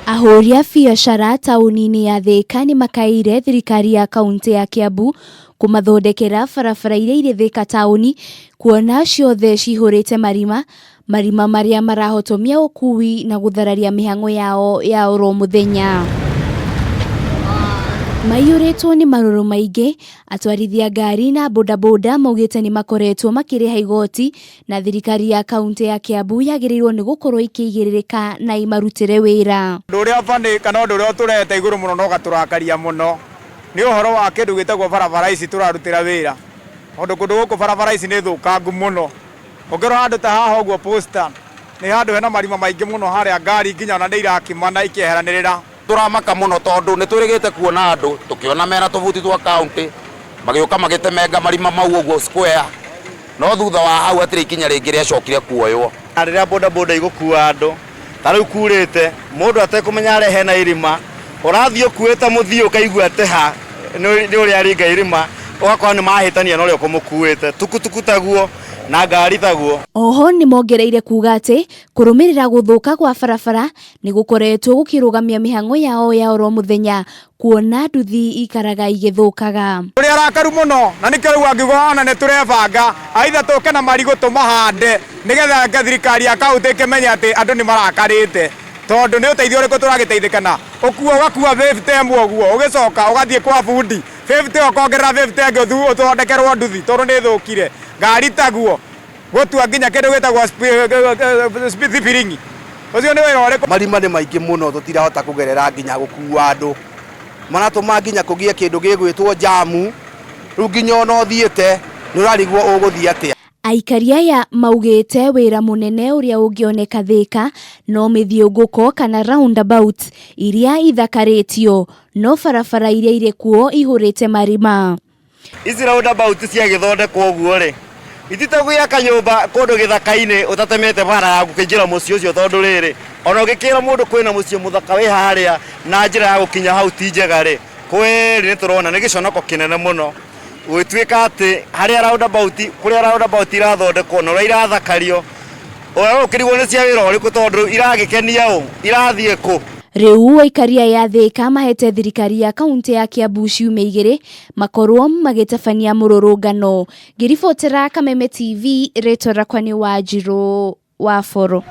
Ahũri a biacara taũni-inĩ ya Thĩka nĩ makaĩire thirikari ya kauntĩ ya Kiambu kũmathondekera barabara iria irĩ Thĩka taũni kuona ciothe cihũrĩte marima, marima marĩa marahotomia ũkui na gũthararia mĩhang'o yao ya oro mũthenya. Maiyũrĩtwo nĩ marũrũ maingĩ, atwarithia ngari na bodaboda maugĩte nĩ makoretwo makĩrĩha igoti na thirikari ya kauntĩ ya Kiambu yagĩrĩirwo nĩ gũkorwo ikĩigĩrĩrĩka na imarutĩre wĩra. Ũndũ ũrĩa funny kana ũndũ ũrĩa ũtũrehete igũrũ mũno na ũgatũrakaria mũno nĩ ũhoro wa kĩndũ gĩtagwo barabara ici tũrarutĩra wĩra, tondũ kũndũ gũkũ barabara ici nĩ thũkangu mũno. Ũngĩrora handũ ta haha ũguo Posta, nĩ handũ hena marima maingĩ mũno harĩa ngari nginya ona nĩ irakimana ikĩeheranĩrĩra. Tũramaka mũno tondũ nĩ twĩrĩgĩte kuona andũ tũkĩona mena tũbuti twa county magĩũka magĩtemenga marima mau ũguo square, no thutha wa hau hatirĩ ikinya rĩngĩ rĩacokire kuoywo. Na rĩrĩa bodaboda igũkua andũ, ta rĩu kurĩte, mũndũ atekũmenya harĩa hena irima, ũrathiĩ ũkuĩte mũthiĩ ũkaigua atĩ ha nĩ ũrĩa aringa irima, ũgakora nĩ mahĩtania na ũrĩa ũkũmũkuĩte. Tukutuku taguo na ngari taguo. Oho nĩmongereire kuga atĩ kũrũmĩrĩra gũthũka gwa barabara nĩ gũkoretwo gũkĩrũgamia mĩhang'o yao ya oro mũthenya kuona nduthi ikaraga igĩthũkaga. Tũrĩ arakaru mũno na nĩkĩo rĩu angiuga ona nĩ tũrebanga aitha tũke na marigũ tũmahande nĩgetha thirikari ya kaũntĩ ĩkĩmenye atĩ andũ nĩ marakarĩte tondũ nĩ ũteithio ũrĩkũ tũragĩteithĩka ũkua ũgakua 50 ĩmwe ũguo ũgĩcoka ũgathiĩ kwa bundi 50 ũkongerera 50 ĩngĩ ũthondekerwo nduthi tondũ nĩ ĩthũkire ngari taguo gũtua nginya kĩndũ gĩtagwo thibiring'i ũcio nĩ wĩra ũrĩkũ? Marima nĩ maingĩ mũno tũtirahota kũgerera nginya gũkua andũ, maratũma nginya kũgĩe kĩndũ gĩgwĩtwo njamu, rĩu nginya ona ũthiĩte nĩ ũrarigwo ũgũthiĩ atĩa. Aikari aya maugĩte wĩra mũnene ũrĩa ũngĩoneka Thĩka no mĩthiũngũko kana roundabout iria ithakarĩtio no barabara iria irĩ kuo ihũrĩte marima. Ici roundabout ciagĩthondekwo ũguo rĩ, itite gwaka nyũmba kũndũ gĩthaka-inĩ ũtatemete bara ya gũkĩingĩra mũciĩ ũcio tondũ rĩrĩ, ona ũngĩkĩra mũndũ kwĩna mũciĩ mũthaka wĩ harĩa na njĩra ya gũkinya hau ti njega rĩ, kweli nĩ tũrona nĩ gĩconoko kĩnene mũno gũgĩtuĩka atĩ harĩa roundabout, kũrĩa roundabout irathondekwo na ũrĩa irathakario, ũkĩrigwo nĩ cia wĩra ũrĩkũ tondũ iragĩkenia ũ, irathiĩ kũ? Rĩu aikari aya a Thĩka mahete thirikari ya kauntĩ ya Kiambu ciumia igĩrĩ makorwo magĩtabania mũrũrũngano. Ngĩribotera Kameme TV, rĩtwa rĩakwa nĩ Wanjirũ wa Boro.